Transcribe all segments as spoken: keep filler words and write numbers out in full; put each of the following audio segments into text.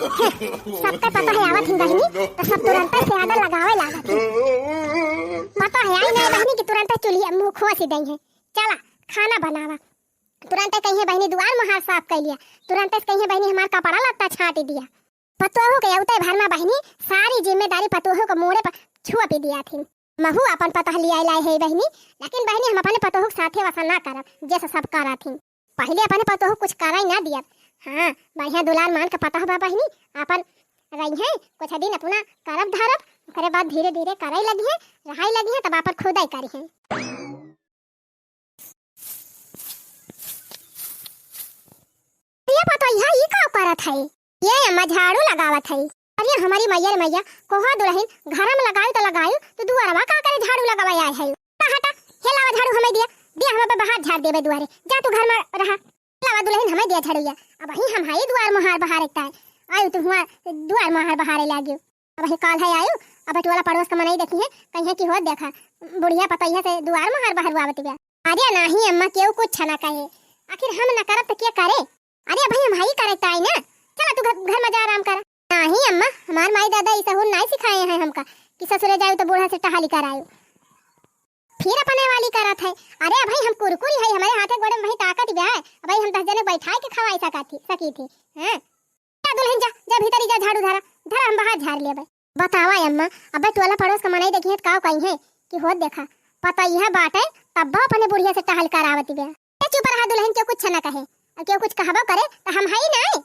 सबके पता है आवत हिन बहिनी, तो सब तुरंत से order लगावे लागत है। पता है आई नहीं बहिनी कि तुरंत चूल्ही मुँह खोसी देइहैं। चला खाना बनावा। तुरंत कहिहैं बहिनी दुआर मुहार साफ कइ लिया, तुरंत कहिहैं बहिनी हमार कपड़ा लत्ता छाँटि दिया। पतोहू के अउते भर मा बहिनी सारी जिम्मेदारी पतोहू के मोड़े पर छुआ पी दिया थिन। महू अपन पतोह लियाइ लाए है बहिनी, लेकिन बहिनी हम अपने पतोहू के साथे वसा ना करब, जैसे सब करत हिन। पहिले अपने पतोहू कुछ करइ ना दियत। हाँ, बढ़िया दुलार मान के पतोह बा बहिनी, अपन रहिहैं, कुछ दिन अपना करब धरब, ओकरे बाद धीरे धीरे करइ लगिहैं, रहइ लगिहैं, तब अपन खुदइ करिहैं। ये पतोहिया, ई का करत है? ये अम्मा झाड़ू लगावत है। अरे हमारी मैया रे मैया, कोहा दुलहिन घर मा लगायू तो लगायू, तो दुआरवा का करे झाड़ू लगावा आए है? हटा, हटा, हे लावा झाड़ू हमइ दिया, दिया हम अबे बाहर झाड़ देबे दुआरे, जा तू घर मा रहा। लावा दुलहिन हमइ दिया झाड़ू या, अबहीं हम हई दुआर मुहार बहारे का है, आयू तू हुआ दुआर मुहार बहारे लाग्यो। अबहीं काल्है आयू, अब टोला पड़ोस का मनई देखिहैं, कहिहैं कि होत देखा, बुढ़िया पतोहिया से दुआर मुहार बहरवावत बिया। अरे नाहीं अम्मा, केहू कुछ ना कहे, आखिर हम ना करब त के करे? अरे अबहीं हम हई करे ताई ना, चला तू घर, घर मा जा आराम कर। नाहीं अम्मा, हमार माई दादा ई सहूर नाहीं सिखाए हैं हमका कि ससुरे जायू तो बूढ़ा से टहली करायू। फिर अपने वाली करत है। अरे अबहीं हम कुरकुरी है, हमरे हाथे गोड़े मा वही ताकत बा है, अबहीं हम दस जने बैठाए के खवाई सकत थी, सकी थी। हाँ? जा दुलहिन जा, जा भीतरी जा, झाड़ू धरा, धरा हम बाहर झाड़ लेबे। बतावा अम्मा, अबे टोला पड़ोस का मनई देखिहैं त का कहिहैं कि होत देखा, पतोहिया बाटे, तब्बो अपने बुढ़िया से टहल करावत बा। ए चुप रहा दुलहिन, केहू कुछ ना कहे, अउर केहू कुछ कहबो करे त हम हई नाहीं।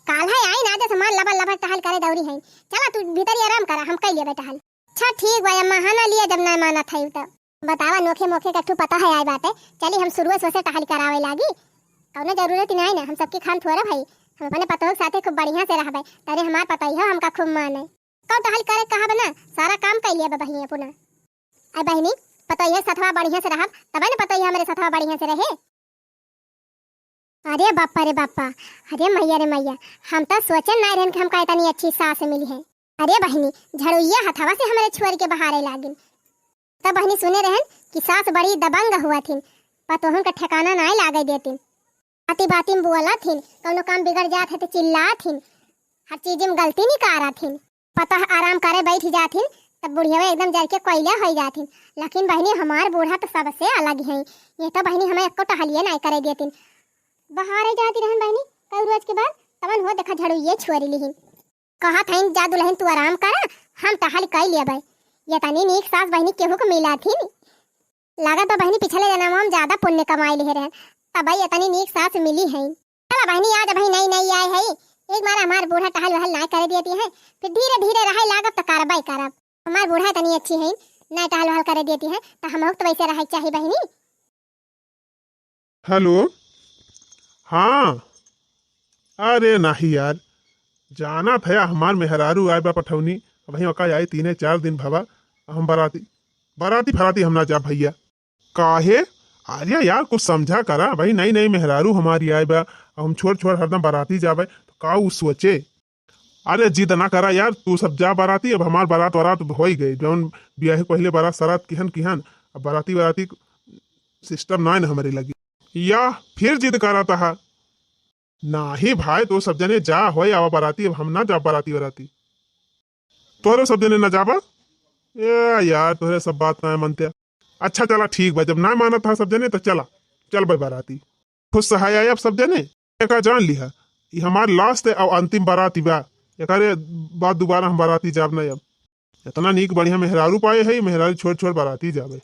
काल्है आई ना, जैसे मार लबर लबर टहल करे दौरी है। चला तू भीतरी आराम करा, हम कइ लेबे टहल। अच्छा ठीक बा अम्मा, हाँ ना लिया जब ना मानत है त। बतावा, नोखे मोखे का ठू पता है आए बाटे, चली हम सुरुए से टहल करावे लागी। कौनो जरूरत ही नाहीं ना, हम सबके खान थोड़ब है, हम अपने पतोह के साथे खूब बढ़िया से रहबे, तने हमार पतोहियो हमका खूब माने। कब टहल करे कहब ना, सारा काम कइ लिया बहिनी अपना। अरे बहिनी, पतोहिया सथवा बढ़िया से रहब, तबे ना पतोहिया हमरे सथवा बढ़िया से रहे। अरे बापा रे बापा, अरे मैया रे मैया, हम तो सोचे नाहीं रहन कि हमका इतनी अच्छी सास मिली है। अरे बहिनी, झड़ुइया हथवा से हमरे छोड़ के बहारे लागिन। तब बहिनी सुने रहन कि सास बड़ी दबंग हुआ थिन, पतोहन का ठिकाना नाहीं लागे देतिन। बाती बाती में बोला थिन, कौनो काम बिगड़ जात है तो चिल्ला थिन, हर चीज में गलती निकारा थिन। पतोह आराम करे बैठ जाथिन, तब बुढ़िया एकदम जर के कोयला होइ जाथिन। लेकिन बहिनी, हमार बूढ़ा तो सबसे अलग है। ये तो बहिनी, हमें एको टहलिए नाहीं करे देतिन। बहारे जाती रहन बहिनी, कई रोज के बाद, तबन हो देखा, झड़ुइये छोरी लिहिन। कहत हइन, "जा दुलहिन, तू आराम करा, हम टहल कई लेबै।" ये तनी नीक सास बहिनी केहू के मिला थिन। लागत बा बहिनी पिछले जनम में ज्यादा पुण्य कमाई लिहे रहन, तबई इतनी नीक सास मिली है। चला बहिनी, आज अबही नई नई आए है, एक मारा हमार बूढ़ा टहल वहल ना करे देती है, फिर धीरे धीरे रहे लागब त करबई करब। हमार बूढ़ा इतनी अच्छी है, ना टहल वहल करे देती है, त हमहू त वैसे रहे के चाही बहिनी। हेलो, हाँ, अरे नाही यार, जानत है हमार मेहरारू आए बा पठौनी, अबही ओका आई तीने चार दिन भवा, हम बराती, बराती फराती हम ना जाब भइया। काहे? अरे यार, कुछ समझा करा भाई, नई नई मेहरारू हमारी आए बा, अब हम छोड़ छोड़ हरदम बराती जाबे, तो का उ सोचे? अरे जिद ना करा यार, तू सब जा बराती, अब हमार बरात वरात होइ गए, जौन बियाहे पहिले बरात सरात किहन किहन, अब बराती वराती सिस्टम ना न हमरे लगी। या फिर जिद करत हा। नाही भाई, तो सब जने जा, होय आवा बराती, अब हम ना जाब बराती वराती। तोहरे सब जने ना जाबा? ए यार, तोहरे सब बात ना मनते। अच्छा चला ठीक बा, जब ना मानत हा सब जने तो चला, चल बे बराती। खुश सहाय आए अब सब जने। एका जान लिहा, ई हमार लास्ट और अंतिम बराती बा। एकरे बाद दोबारा हम बराती जाब ना अब। इतना नीक बढ़िया मेहरारू पाए है, मेहरारू छोड़ छोड़ बराती जाबे।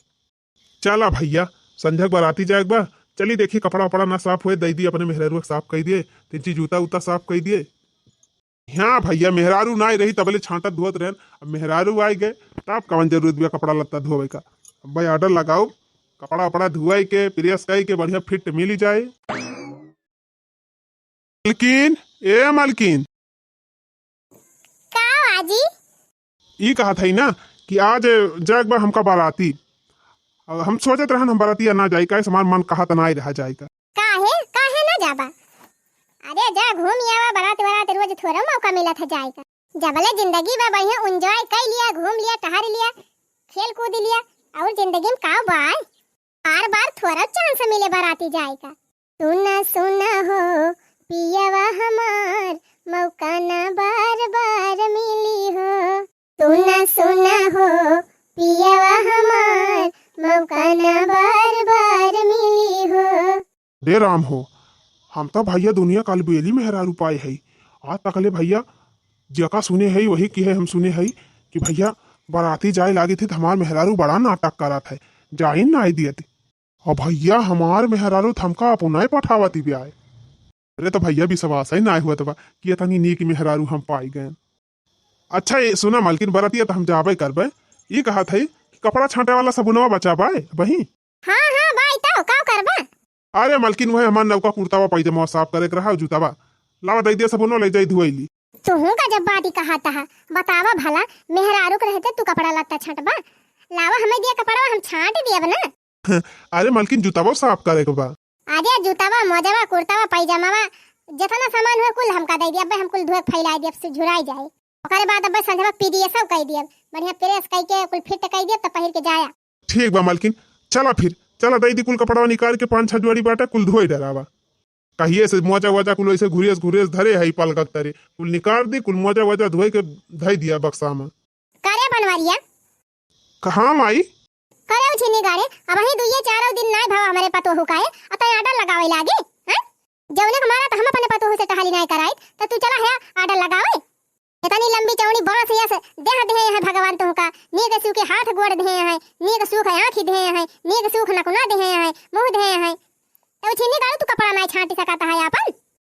चला भइया, संझक बराती जाए के बा। चली देखी कपड़ा वपड़ा ना साफ होए, दई दी अपने मेहरारू के साफ कई दिए, तिनची जूता उता साफ कई दिए। हाँ भइया, मेहरारू ना रही तबले छांटत धोत रहन, अब मेहरारू आए गए, तब कवन जरूरत बा कपड़ा लत्ता धोवे का। अब भाई ऑर्डर लगाओ, कपड़ा वपड़ा धुआई के, प्रेस कई के बढ़िया फिट मिली जाए। मलकिन, ए मलकिन। का बाजी? ई कहत हई ना कि आज जाए के बा हमका बराती। अब हम सोचत रहन हम बराती ना जाई, काहे से हमार मन कहत ना रहा जाए का। काहे, काहे ना जाबा? अरे जा घूम आवा, बरात वरात रोज थोड़ा मौका मिलत है जाए का। जबले जिंदगी बा बढ़िया enjoy कई लिया, घूम लिया, टहर लिया, खेल कूद लिया, और जिंदगी में का बा? बार बार थोड़ा chance मिले बराती जाए का। सुना सुना हो पियवा हमार, मौका ना बा सुना सुना हो पियवा हमार, मौका ना बार बार मिली हो। रे राम हो, हम त भइया दुनिया काल बेली मेहरारू पाए हई। आज तकले भइया जेका सुने हई वही किहे हम सुने हई कि भइया बराती जाए लागी थी त हमार मेहरारू बड़ा नाटक करत है, जाइन नाई दियत। अब भइया हमार मेहरारू त हमका अपनाए पठावत ही ब्याए। अरे त भइया विश्वास ही नाई हुआ तबा कि इतनी नीक मेहरारू हम पाई गए। अच्छा, ये सुना मलकिन, बरतिया त हम जाबे करबे। ई कहत हई कि कपड़ा छांटे वाला सबुनवा बचा बाय बही? हाँ, हाँ, बाय तो का करबा? अरे मलकिन, वह हमार नौका कुर्तावा पैजामा साफ करे के रहा, जूतावा। लावा दे दे सबुनवा, ले जाई धुआई ली। तुहू का जब बात ही कहत हा, बतावा भला, मेहरारू के रहते तू कपड़ा लत्ता छांटबा? लावा हमें दिया कपड़ा, हम छांट दियब ना। अरे मलकिन, जूतावा साफ करे के बा। अरे जूतावा, मोजावा, कुर्तावा, पैजामावा, जितना सामान हुए कुल हमका दे दिया, अब्बे हम कुल धोए के फैलाए दियब, से झुराई जाए। ओकरे बाद अब्बे संझवा पीडीएस सब कई दियब, बढ़िया प्रेस कई के कुल फिट कई दियब, तब पहिर के जाया। ठीक बा मलकिन, चला फिर, चला दे दी कुल कपड़वा निकाल के, पाँच छह जोड़ी बाटे, कुल धोए डरावा। कहिए से मोजा वोजा कुल ऐसे घुरेस घुरेस धरे है पलकक तरे, कुल निकाल दी, कुल मोजा वोजा धोए के धई दिया बक्सा में। करे बनवरिया। कहाँ माई? करे उछिनी गाड़े, अबहीं दुइये चारो दिन नाय भवा हमरे पतोहू काहे, अतः आर्डर लगावे लागे, हैं? जौने के मारा त हम अपने पतोहू से टहली नाय कराई, त तू चला है आर्डर लगावे। इतनी लंबी चौड़ी बांस यस देह दिहे हैं भगवान तुहका, नीक सूखे हाथ गोड़ दिहे हैं, नीक सूख आँखी दिहे हैं, नीक सूख नकुना दिहे हैं, मुँह दिहे हैं। त उछिनी गाड़ू तू कपड़ा नाय छांटी सकत है आपन?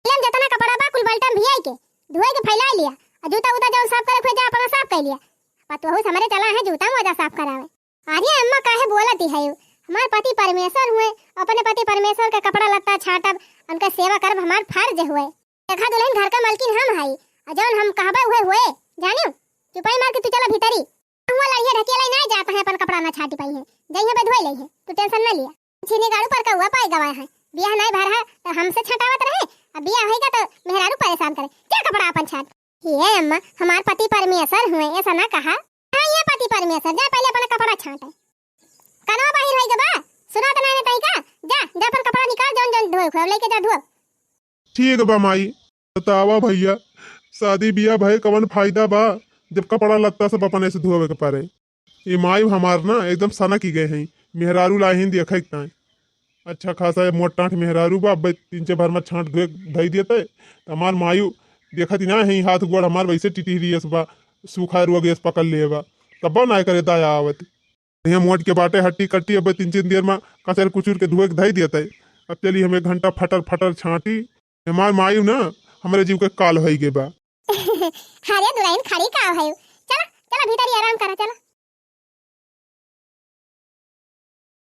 लेम जतना कपड़ा बा, कुल बल्टा में भियाई के, धोए के फैला लिया। आ जूता उता जौन साफ करे के होए, जा अपना साफ कर लिया। पतोहू से हमरे चला है जूता मोजा साफ करावे। अरे अम्मा, काहे बोलत ही है? हमार पति परमेश्वर हुए, अपने पति परमेश्वर के कपड़ा लत्ता छांटब, उनका सेवा करब हमार फर्ज हुए। देखा दुल्हन, घर का मालकिन हम हई, आ जौन हम कहबे उहे हुए, जानियो? चुपाई मार के तू चला भीतरी। हुआ लइहे ढकेला ही नाय जात है, अपन कपड़ा ना छाटी पाई है, जइहे बे धोई लइहे, तू टेंशन ना लिया। छिनी गाड़ू पर कौआ पाई गवा है, बियाह नाय भर है त हमसे छटावत रहे, अब बियाह होइगा त मेहरारू परेशान करे। जा कपड़ा अपन छाट। हे अम्मा, हमार पति परमेश्वर हुए, ऐसा ना कहा। हाँ, ये पति परमेश्वर, जा पहले अपना कपड़ा छाटे। कनवा बाहिर होई गवा, सुना त नाय तई का? जा, जा अपन कपड़ा निकाल, जौन जौन धोए खोए, लेके जा धोए। ठीक बा माई। बतावा भइया, शादी बियाह भए कवन फायदा बा, जब कपड़ा लत्ता सब अपने से धोवे के पड़े। ई माई हमार ना एकदम सनक ही गए हैं, मेहरारू लाहिन देखै के ताई। अच्छा खासा मोट टाँठ मेहरारू बा, अब्बे तीन चार भर में छाँट धोए धई देते। त हमार मायू देखत ही ना है, हाथ गोड़ हमार वैसे टिटिहरी अस बा, सूखा रोग अस पकड़ ले बा, तब्बो ना करे दाया आवत। यहाँ मोट के बाटे हट्टी कट्टी, अब्बे तीन चार देर में कचर कुचुर के धोए के धई देते। अब चली हम एक घंटा फटर फटर छाँटी। हमार मायू ना हमरे जीव के काल होई गे बा। अरे दुल्हन खड़ी का है, चला चला भीतर ही आराम करा, चला।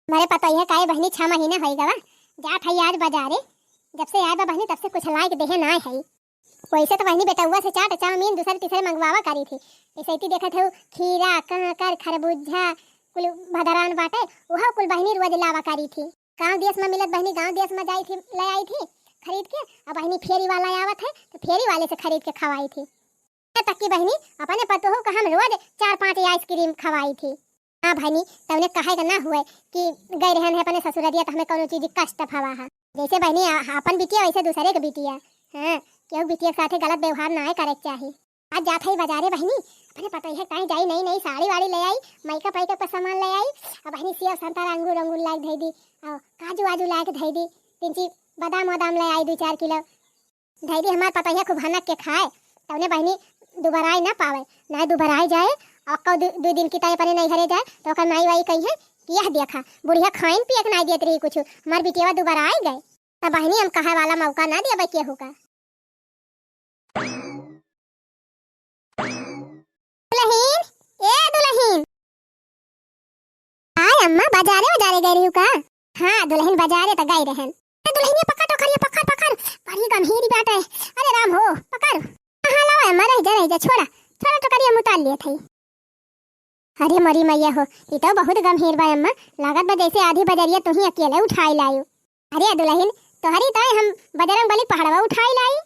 मरे पतोहिया काहे बहिनी, छह महीना होई गवा, जात है आज बाजारे। जब से आए बा बहिनी, तब से कुछ लायक देहे ना है। वैसे तो बहिनी बेटौआ से चाट चाउमीन दूसरे तीसरे मंगवावा करी थी। ऐसे ही देखत हो खीरा, कांकर, खरबूजा, कुल भदरान बाटे, वह कुल बहिनी रोज लावा करी थी। गांव देश में मिलत बहिनी, गांव देश में जाई थी, ले आई थी खरीद के। अब बहिनी फेरी वाला आवत है, तो फेरी वाले से खरीद के खवाई थी। यहाँ तक कि बहिनी, अपने पतोहू का हम रोज चार पांच आइसक्रीम खवाई थी। हाँ बहिनी, तौने कहे का ना हुए कि गए रहन है अपने ससुररिया, तो हमें कौनो चीज कष्ट भवा है। जैसे बहिनी आ-, अपन बिटिया, वैसे दूसरे के बिटिया। हाँ, केहू बिटिया के साथे गलत व्यवहार ना करे के चाही। आज जात है बाजारे बहिनी, अपने पतोहिया ताई जाई, नई नई साड़ी वाड़ी ले आई, मेकअप वेकअप का सामान ले आई। अब बहिनी सेव संतरा अंगूर अंगूर लायक धई दी, और काजू वाजू लायक धई दी, तिनची बादाम वादाम ले आई दो चार किलो। धई दी हमार पतोहिया खूब हनक के खाए, तौने बहिनी दुबराए ना पावे, ना दुबराए जाए। और कौ दु, दु दिन की ताई अपने नैहरे जाए, तो ओकर माई वाई कही है कि यह देखा, बुढ़िया खाइन पिए के ना दियत रही कुछ, हमार बिटिया दुबराए गए। तब बहिनी हम कहे वाला मौका ना दिया केहू का। दुलहिन, ए दुलहिन। आय अम्मा, बाजारे बाजारे गए रही का? हाँ दुलहिन, बाजारे त गए रहन। ए दुलहिनिया, पकड़ टोकरिया, पकड़, पकड़, बड़ी गंभीर बात है। अरे राम हो, पकड़। हाँ, लाओ अम्मा, रह जा, रह जा, छोड़ा, छोड़ा टोकरिया, हम उतार लिए थे। अरे मोरी मैया हो, ई तो बहुत गंभीर बा अम्मा, लागत बा जैसे आधी बजरिया तू ही अकेले उठाई लायू। अरे दुलहिन, तोहरी ताई हम बजरंग बली पहाड़वा उठाई लाई।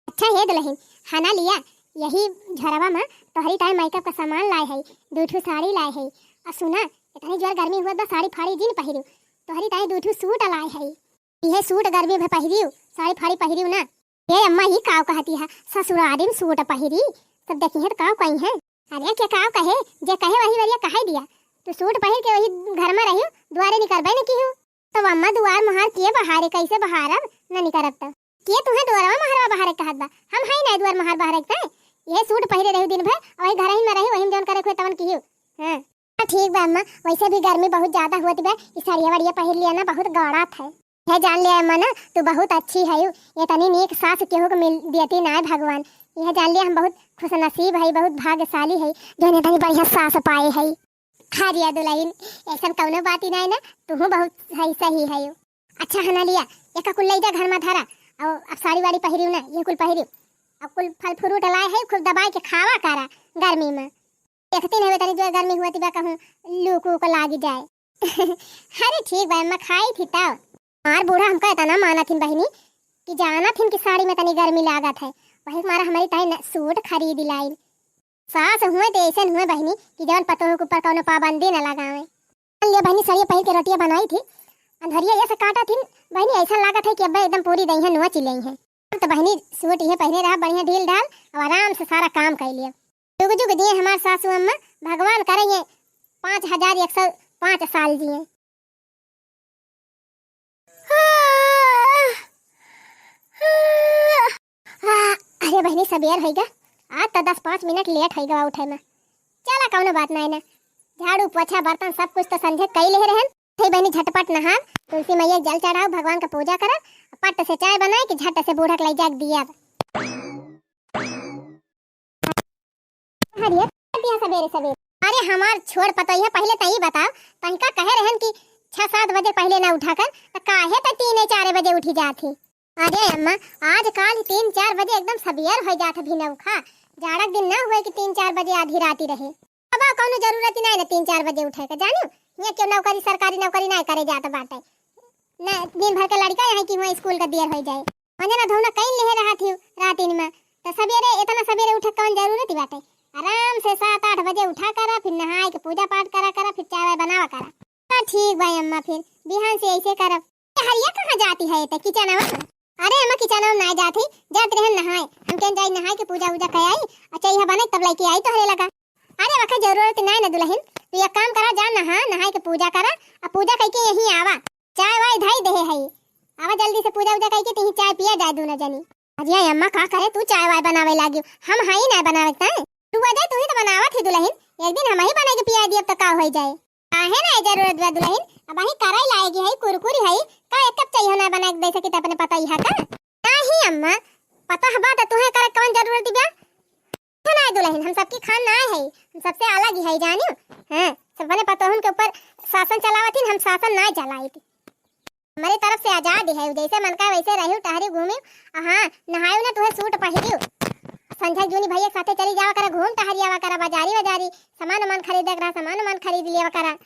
अच्छा हे दुलहिन, हना लिया, यही झरवा में तोहरी ताई मेकअप का सामान लाए है, दू ठू साड़ी लाए है। आ सुना, इतनी जोर गर्मी हुआ बा, साड़ी फाड़ी जिन पहिरू, तोहरी ताई दू ठू सूट लाए है। इहे सूट गर्मी में पहिरियो, साड़ी फाड़ी पहिरियो ना। ए अम्मा, ई काव कहती है, ससुरारी में सूट पहिरी, सब देखी है तो काव कही है। अरे के काव कहे, जे कहे वही वरिया कहे दिया। तू सूट पहिर के वही घर में रहियो, दुआरे निकरबे न किहू। तो अम्मा दुआर मुहार के बहारे, कैसे बहारब, न निकरब त। के तुहे दुआरवा मुहारवा बहारे कहत बा? हम हई ना दुआर मुहार बहारे के तय। ये सूट पहिरे रहियो दिन भर, वही घर ही में रहियो, वही में जौन करे खुए तवन किहू। हाँ। हाँ, ठीक बा अम्मा, वैसे भी गर्मी बहुत ज्यादा होत बा, ई साड़िया वाड़िया पहिर लिया ना, बहुत गड़ात है। यह जान लिया अम्मा ना, तू बहुत अच्छी है, ये तनी नीक सास केहू के मिल देती ना भगवान। यह जान लिया हम बहुत खुशनसीब है, बहुत भाग्यशाली है, जो इन्हें तनी बढ़िया सास पाए है। अरे दुलहिन, ऐसन कौनो बात ही नहीं ना, तू बहुत सही, सही है। अच्छा हना लिया, एक कुल ले जा घर में धरा, और अब साड़ी वाड़ी पहिरियो ना, ये कुल पहिरियो, अब कुल फल फ्रूट लाए है, खूब दबाए के खावा करा गर्मी में। देखती नहीं तनी जो गर्मी हुआ तिबा कहूँ लू कू को लागी जाए। अरे ठीक बा अम्मा, खाई थी तब। हमार बूढ़ा हमका इतना माना थिन बहिनी कि जाना थिन कि साड़ी में तनी गर्मी लागत है, वही मारा हमारी ताई न सूट खरीद लाइन। सास हुए तो ऐसे हुए बहिनी कि जवन पतोह के ऊपर कौनो पाबंदी न लगावे। ले बहिनी सड़िया पहिर के रोटियां बनाई थी, अंधरिया ये से काटा थिन बहिनी, ऐसा लागत है कि अब एकदम पूरी दही है, नुआ चिल्लाई है। अब तो बहिनी सूट ये पहने रहा बढ़िया ढील ढाल, अब आराम से सारा काम कर लिया। जुग जुग जिए हमार सासू अम्मा, भगवान करे ये पाँच हजार एक सौ पाँच साल जिए। अरे बहिनी, सबेर होइगा, आज तो दस पाँच मिनट लेट होइगा उठे में। चला, कौनो बात नहीं ना, झाड़ू पोछा बर्तन सब कुछ तो संझे कई ले रहन। थे बहिनी, झटपट नहाव, तुलसी मैया के जल चढ़ाव, भगवान का पूजा करब, पट से चाय बनाए कि झट से बूढ़ा के ले जाके दिया। हरियर दिया सबेरे सबेरे। अरे हमार छोड़ पतोहिया, पहले तो ई बताओ, तनिका कहे रहन कि छह सात बजे पहले ना उठा कर, तो काहे तो तीन चार बजे उठी जात ही? अरे अम्मा, आजकल तीन चार बजे एकदम सबेर हो जात है भिनौखा। जाड़ा के दिन ना हुए कि तीन चार बजे आधी राती रहे। अब कौनो जरूरत ही नहीं ना तीन चार बजे उठे के, जानियो, ये क्यों नौकरी, सरकारी नौकरी नहीं करे जात बाटे। न दिन भर के लड़का यहाँ कि हुआ स्कूल का देर हो जाए। अंजना धौना कई लेहे रहा थी रातिन में, तो सबेरे, इतना सबेरे उठे कौन जरूरत ही बाटे? आराम से सात आठ बजे उठा करा, फिर नहाए के पूजा पाठ करा करा, फिर चाय वाय बनावा करा। तो ठीक बा अम्मा, फिर बिहान से ऐसे करब। ये हरिया कहाँ जाती है, ते किचनवा? अरे अम्मा, किचनवा में ना जाती, जात रहन नहाए। हम कहन जाई नहाए के पूजा उजा कर आई, अच्छा यह बने तब लेके आई तोहरे लगा। अरे वखा जरूरत नाय ना दुलहिन, तू एक काम करा, जा नहा, नहाए के पूजा करा, आ पूजा कइके यहीं आवा, चाय वाय धई देहे हई, आवा जल्दी से पूजा उजा कइके तहीं चाय पिया जाए दूनो जनी। अरे अम्मा का करे तू चाय वाय बनावे लागी, हम हई ना बनावे के तय। तू आ जाए, तू ही तो बनावत ही दुलहिन, एक दिन हम ही बना के पिया दियब तो का होई जाए। काहे ना जरूरत बा दुलहिन, अब ही कराई लाएगी हई, कुरकुरी हई, का एक कप चाय ना बना के दे सकी त अपने पतोहिया का? नहीं अम्मा, पतोह बा त तुहे करे कौन जरूरत बा? ना दुलहिन, हम सबकी खान ना है, हम सबसे अलग ही है, जानियो। हाँ, सब अपने पतोहन के ऊपर शासन चलावत ही, हम शासन ना चलाइत। हमारे तरफ से आजाद है, जैसे मन का वैसे रही, टहरी घूमी। हाँ, नहायु ना तुहे सूट पहिरियो, संझा जूनी भैया के साथे चली जावा करा, घूम टहरी आवा करा, बाजारी बाजारी सामान वामान खरीदे के रहा, सामान वामान खरीद लिया करा।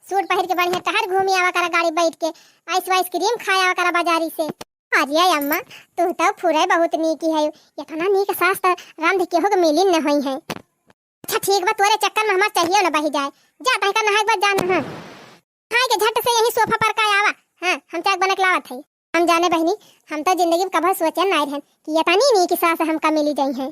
सूट पहिर के बढ़िया टहर घूमी आवा करा गाड़ी बैठ के, आइस वाइस क्रीम खाए आवा करा बाजारी से। अरे अम्मा, तू तो फुरे बहुत नीकी है, इतना नीक सास तो रंध केहू के मिली न होई है। अच्छा ठीक बा, तोरे चक्कर में हमार चाहिए न बही जाए। जा तनिका नहाए के बाद जा नहा। नहाए के झट से यही सोफा पर का आवा। हाँ, हम चाय बना के लावत है। हम जाने बहिनी, हम तो जिंदगी में कभो सोचे ना रहन कि इतनी नीक सास हमका मिली जाई है।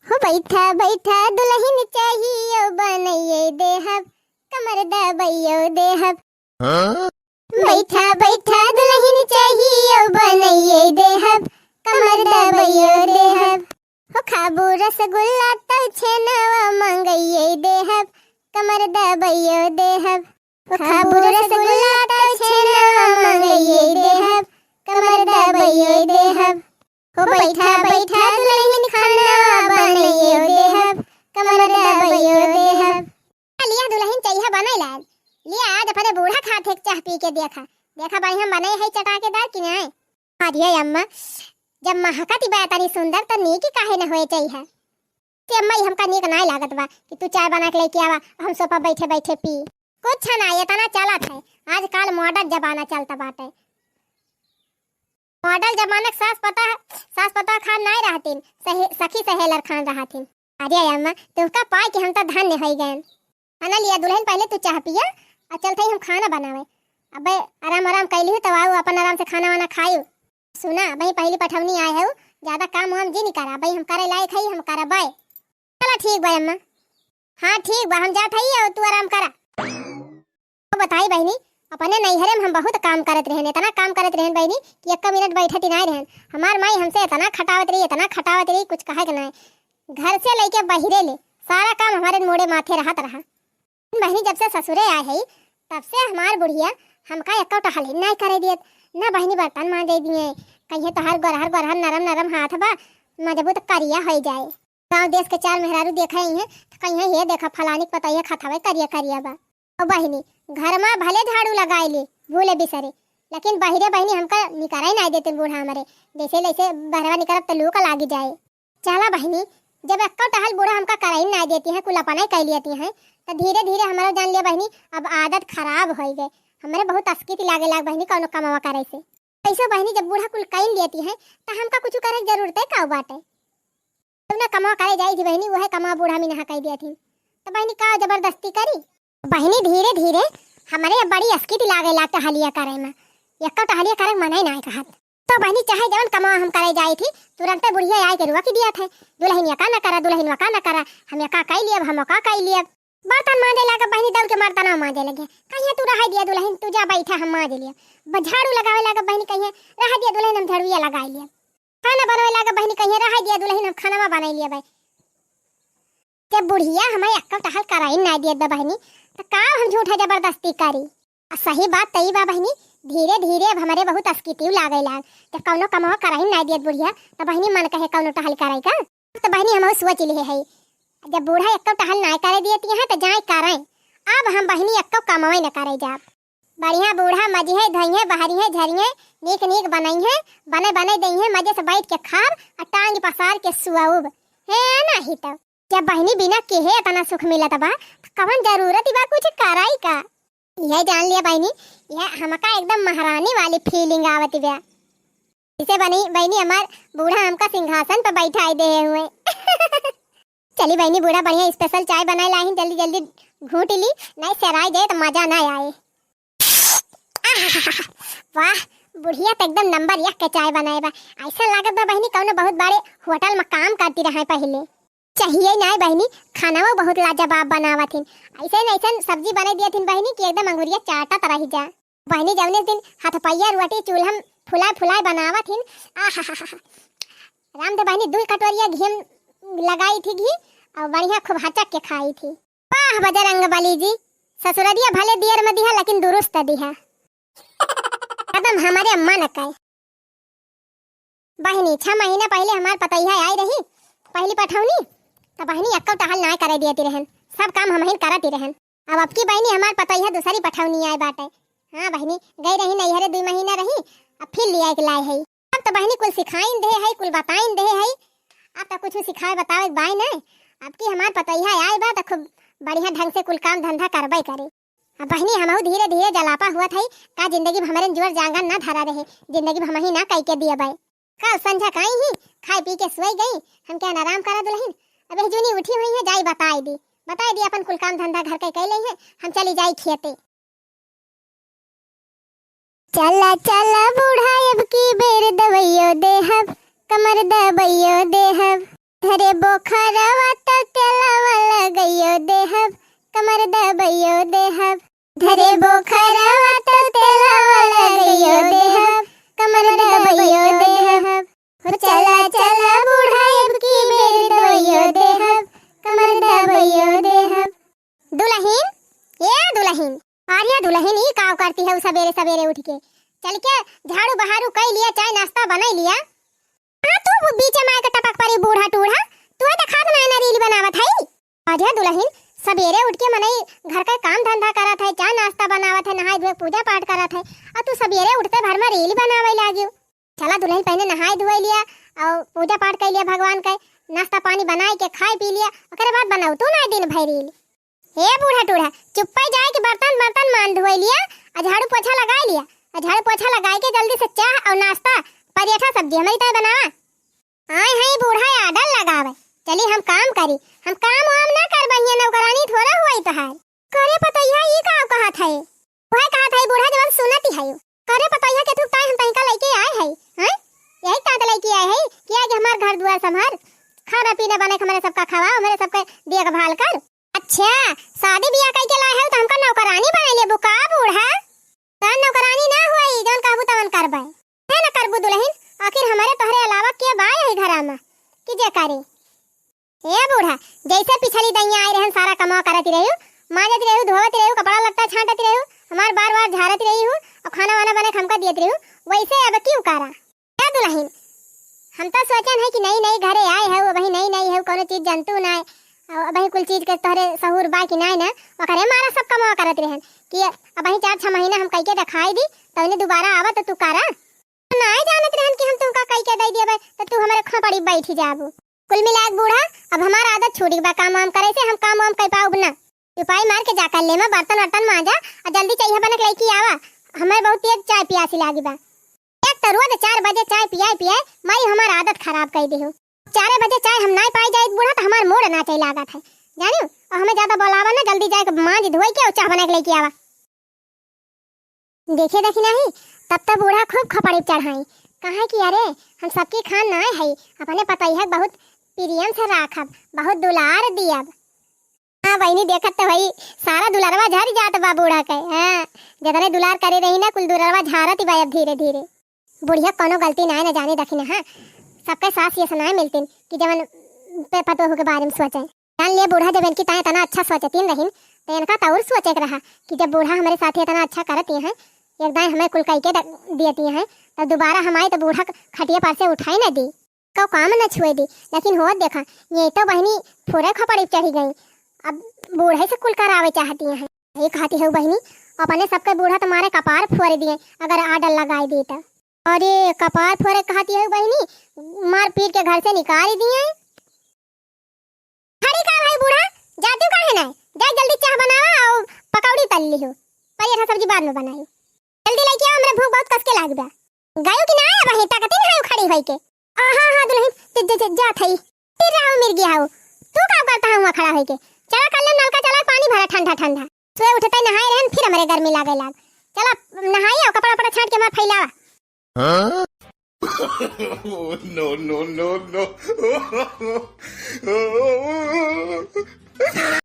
हो बैठा बैठा दुलहिन चाहियो बनइये देहब, कमर दबइयो देहब। हाँ? बैठा बैठा दुलहिन चाहियो बनइये देहब, कमर दबइयो देहब। हो खाबू रसगुल्ला त छेनवा मंगइये देहब, कमर दबइयो देहब। हो खाबू रसगुल्ला त छेनवा मंगइये देहब, कमर दबइयो देहब। हो बैठा बैठा दुलहिन खाना बनइयो देहब, कमर दबइयो देहब। लिया दुलहिन चइहा बनइ लान। लिया आज अपने बूढ़ा खात है चाह पी के देखा। देखा बढ़िया बनइ है चटाकेदार कि नाय। अरे अम्मा, जब महकत बा तनी सुंदर त नीक काहे न होए चइहा। ते अम्मा, ई हमका नीक नाय लागत बा कि तू चाय बना के लेके आवा, हम सोफा बैठे बैठे पी। कुछ ना, इतना चलत है, आजकल मॉडर्न जमाना चलता बाटे। मॉडल जमाना के सास पता, सास पता खान नाय रहतीन, सहे-, सखी सहेलर खान रहतीन। अरे अम्मा, तुमका पाए के हम तो धन्य होई गए। अना लिया दुलहिन, पहले तू चाह पिया और चलते ही हम खाना बनावे। अबे आराम आराम कैली हो, तब आओ अपन आराम से खाना वाना खायू। सुना, वही पहली पठौनी आए है, ज्यादा काम वाम जिन करा, भाई हम करे लायक हई, हम करबै। चला ठीक बा अम्मा। हाँ ठीक बा, हम जात हई और तू आराम करा। तो बताई बहिनी, अपने नैहरे में हम बहुत काम करत रहन, इतना काम करत रहन बहिनी कि एक मिनट बैठत ही नाहीं रहन। हमार माई हमसे इतना खटावत रही, इतना खटावत रही, कुछ कहे के नाहीं। घर से लइके बहिरे ले सारा काम हमारे मोड़े माथे रहत रहा। बहिनी जब से ससुरे आए हई, तब से हमार बुढ़िया हमका एक्को टहल ही नाहीं करे दियत। ना बहिनी बर्तन मांजे दिए, कहिए तोहार गोरहर गोरहर नरम नरम हाथ बा, मजबूत करिया होइ जाए। गाँव देश के चार मेहरारू देखे ही हैं, तो कहिए ये देखा फलानी के पतोहिया खात हवे करिया करिया बा। ओ बहिनी, घर मा भले झाड़ू लगाए ले, भूले बिसरे, लेकिन बहिरे बहिनी हमका निकरे नाहीं देते बूढ़ा हमरे। जैसे लैसे बहरवा निकरब तो लू का लागी जाए। चला बहिनी, जब एक्को टहल बूढ़ा हमका करही नाहीं देती हैं, कुल अपना ही कइ लेती हैं, तो धीरे धीरे हमरो जान लिया बहिनी, अब आदत खराब होइ गए। हमरे बहुत अस्कित लागे लाग बहिनी कौनो कमवा करे से। कैसो बहिनी जब बूढ़ा कुल कइ लेती हैं, तो हमका कुछ करे के जरूरत है का बाटे? जौना कमवा करे जाई थी बहिनी, उहे कमवा बूढ़ा मिनहा कइ दिया थी। तो बहिनी का जबरदस्ती करी? बहिनी धीरे धीरे हमरे अब बड़ी अस्कित लागे लाग टहलिया करे में। एक्को टहलिया करे के मने नाहीं कहत। तो बहिनी चाहे जवन कमवा हम करे जाई थी, तुरंते बुढ़िया आए के रुआ की दिया थे। दुलहिन यका न करा, दुलहिन वका न करा, हम यका कइ लियब, हम वका कइ लियब। बर्तन मांजे लागे बहिनी दौड़ के मर्दना मांजे लगे। कहिए तू रहा दिया दुलहिन, तू जा बैठा, हम मांज लियब। ब-, झाड़ू लगावे लागे बहिनी कहिए रहा दिया दुलहिन, हम झाड़ुआ लगाइ लियब। खाना बनवे लागे बहिनी कहिए रहा दिया दुलहिन, हम खाना बनाइ लियब। जब बुढ़िया हमें एक्को टहल कराई नाहीं दियत बा बहिनी, तो का हम झूठा जबरदस्ती करी? आ सही बात तई बा बहिनी, धीरे धीरे अब हमरे बहुत अस्कितिउ लागे लाग। जब कौनो कमवा कराई नाहीं दियत बुढ़िया, तो बहिनी मन कहे कौनो टहल कराई का? तो बहिनी हमहू सोच लिहे हई, जब बूढ़ा एक्को टहल नाहीं करे दियत हैं, तो जाए करें। अब हम बहिनी एक्को कमवे न करे जाब। बढ़िया बूढ़ा मजिहे, धोइहे, बहरिहे, झरिहे, नीक नीक बनइहे, बने बने दइहे, मजे से बैठ के खाब और टांग पसार के सुअब। हे नाही तो जब बहिनी बिना केहे इतना सुख मिलत बा, त कवन जरूरत बा कुछ कराई का? यह जान लिया बहिनी, यह हमका एकदम महारानी वाली feeling आवत बा। इसे बनी बहिनी हमार बूढ़ा हमका सिंहासन पे बैठाई दे हुए। चली बहिनी, बूढ़ा बढ़िया special चाय बनाए लाहिन, जल्दी जल्दी घूट ली, नहीं सेराई जाए तो मजा ना आए। आहा, वाह, बुढ़िया तो एकदम नंबर एक के चाय बनाए बा। ऐसा लागत बा बहिनी कौनो बहुत बड़े होटल में काम करती रहे पहले। चाहिए नाय बहिनी, खानावा बहुत लाजवाब बनावत हिन। ऐसे न ऐसन सब्जी बने दियत हिन बहिनी कि एकदम अंगुरिया चाटत रही जा। बहिनी जौने दिन हथपैया रोटी चूल्हा में फुलाए फुलाए बनावत हिन, आहा, राम दे बहिनी दुई कटोरिया घी में लगाई थी घी और बढ़िया खूब हचक के खाई थी। वाह बजरंग बली जी, ससुररिया भले दियर में दिहा लेकिन दुरुस्त दिहा। एकदम हमारे अम्मा न कहे। बहिनी, छह महीना पहिले हमार पतोहिया आई रही, पहली पठौनी, त बहिनी एक्को टहल नाय करे दियती रहन, सब काम हमहिन करती रहन। अब अबकी बहिनी हमार पतोहिया दूसरी पठौनी आए बाटे। हाँ बहिनी, गई रही नैहरे, दुई महीना रही, अब फिर लिया के लाए है। अब त बहिनी कुल सिखाइन दे है, कुल बताइन दे है, अब त कुछ सिखाए बतावे के बाय न। अबकी हमार पतोहिया आए बा त खूब बढ़िया ढंग से कुल काम धंधा करबे करे। अब बहिनी, हमहू धीरे धीरे जलापा हुआ थई, का जिंदगी में हमरे जोर जांगर ना धरा रहे, जिंदगी में हमही ना कई के दिए बाय। कल संझा काई ही खाए पी के सोई गई, हम क्या आराम करा दुलहिन। अब यह जूनी उठी हुई है, जाई बताई दी, बताई दी अपन कुल काम धंधा घर के कैले है, हम चली जाई खेते। चला चला बूढ़ा अब की बेर दवैयो देहब, कमर दबैयो देहब। धरे बोखरवा त तेलवा लगैयो देहब, कमर दबैयो देहब। धरे बोखरवा त तेलवा लगैयो देहब, कमर दबैयो देहब। हो चला चला बूढ़ा अब की बेर दवैयो देहब, कमर दबैयो देहब। दुलहिन, ए दुलहिन, अरे दुलहिन, ई का करती है सबेरे सबेरे उठ के? चल के झाड़ू बहारू कई लिया, चाय नाश्ता बनाई लिया। हाँ, तू बीचे में आके टपक पड़ी बूढ़ा टूढ़ा, तू तो खात ना ना रील बनावत है। अरे दुलहिन, सबेरे उठ के मनई घर का काम धंधा करत है, चाय नाश्ता बनावत है, नहाए धोए पूजा पाठ करत है, और तू सबेरे उठते भर में रील बनावे लागियो। चला दुलहिन पहले नहाए धोए लिया और पूजा पाठ कर लिया भगवान के, नाश्ता पानी बनाए के खाए पी लिया, ओकरे बाद बनाऊ तू ना दिन भर रील। हे बूढ़ा टूढ़ा, चुप्पे जाए के बर्तन बर्तन मान धोए लिया, आ झाड़ू पोछा लगाए लिया, आ झाड़ू पोछा लगाए के जल्दी से चाह और नाश्ता, परेठा सब्जी हमरी ताई बनावा। आए हैं बूढ़ा आडर लगावे, चली हम काम करी, हम काम वाम ना करबे, हियाँ नौकरानी थोड़ा हुई तोहार। करे पतोहिया ई का कहत है? वह कहत है बूढ़ा जवन सुनती है। करे पतोहिया के थुक ताई हम तहिका लइके आए है, हैं? यही तात लइके आए है कि आज कि हमार घर दुआर संभार, खाना पीना बनाए के हमरे सबका खवाओ, हमरे सबके देखभाल कर। अच्छा, शादी बियाह कइके लाए हो तो हमका नौकरानी बनाइ लेबू का बूढ़ा? तोर नौकरानी ना होई, जौन कहबू तवन करबै। है ना करबू दुलहिन, आखिर हमरे तोहरे अलावा के बा यही घरा में कि जे करे? ए बूढ़ा, जैसे पिछली दैया आए रहन, सारा कमवा करत रही हूँ, माजत रही हूँ, धोवत रही हूँ, कपड़ा लत्ता छांटत रही हूँ, हमार बार बार झारत रही हूँ और खाना वाना बना के हमका दियत रही हूँ, वैसे अब क्यों करा? ए दुलहिन, हम तो सोचन है कि नई नई घरे आए है, अबही नई नई है, कोनो चीज जनतू ना है, अबही कुल चीज के तोहरे सहूर बा कि नाय ना, ओकरे मारा सब कमवा करत रहन कि अबही चार छह महीना हम कइके देखाई दी, तौने दोबारा आवा तो तू करा। नाय जानत रहन कि हम तुमका कइके दे देबे, तो तू हमरे खोपड़ी बैठी जाबू। कुल मिला के बूढ़ा, अब हमार आदत छूट गई बा काम वाम करे से, हम काम वाम कर पाउब ना। चुपाई मार के जा कर ले में बर्तन वर्तन मांजा, और जल्दी चाय बना के लेके आवा, हमें बहुत तेज चाय पियासी लागी बा। एक तो रोज चार बजे चाय पियाए पियाए माई हमार आदत खराब कर दे हो। चारे बजे चाय हम नाय पाई जाइत बूढ़ा तो हमार मूड ना चाय लागत है, जानियो, और हमें ज्यादा बोलावा ना, जल्दी जाए के मांज धोई के और चाय बना के लेके आवा। देखे देखी नाही, तब तो बूढ़ा खूब खपड़ी चढ़ाई, कहे कि अरे, हम सबकी खान नाय है, अपने पतोहिया के बहुत प्रेम से राखब, बहुत दुलार दियब। हाँ बहिनी, देखत तो हई, सारा दुलरवा झर जात बा बूढ़ा के। हाँ, जतने दुलार करे रही ना, कुल दुलरवा झारत बा अब धीरे धीरे। बुढ़िया कोनो गलती नाय न जानी दखिन, हाँ, सबके सास ये सुनाए मिलतिन कि जवन पे पतोहू के बारे में सोचे। जान लिए बूढ़ा, जब इनकी ताई इतना अच्छा सोचतीन रहिन, तो इनका तो और सोचे के रहा कि जब बूढ़ा हमारे साथ इतना अच्छा करत ही हैं, एक दाई हमें कुल कई के द-, दियती हैं, तो दोबारा हम आए तो बूढ़ा क-, खटिया पर से उठाई ना दी, को काम न छुए दी। लेकिन होत देखा, ये तो बहिनी फुरे खपड़ी चढ़ी गई, अब बूढ़े से कुल करावे चाहती हैं। ये कहती है बहिनी, अपने सबके बूढ़ा तुम्हारे कपार फोड़ दिए, अगर आडर लगाए दी तो। अरे कपार फोड़े कहती है बहिनी, मार पीट के घर से निकाल दिए। खड़ी का भाई बूढ़ा, जाती काहे ना? जा जल्दी चाह बनावा और पकौड़ी तल ली हो, पर ये सब्जी बाद में बनाई। जल्दी लेके आओ, हमरे भूख बहुत कस के लाग बा। गयो कि ना आया बहिन, ताकत ही ना है खड़ी होई के। आ, हाँ, हाँ, दुलहिन, ज-, ज-, ज-, जात हई। फिर रहो मिर्गी हाउ। तू का करता है वहाँ खड़ा होई के? चला कर ले नलका चला, पानी भरा ठंडा ठंडा। सुबह उठते नहाए रहन, फिर हमरे गर्मी लागे लाग। चला नहाई आओ, कपड़ा वपड़ा छांट के हमार फैलावा। हाँ? No, no, no, no।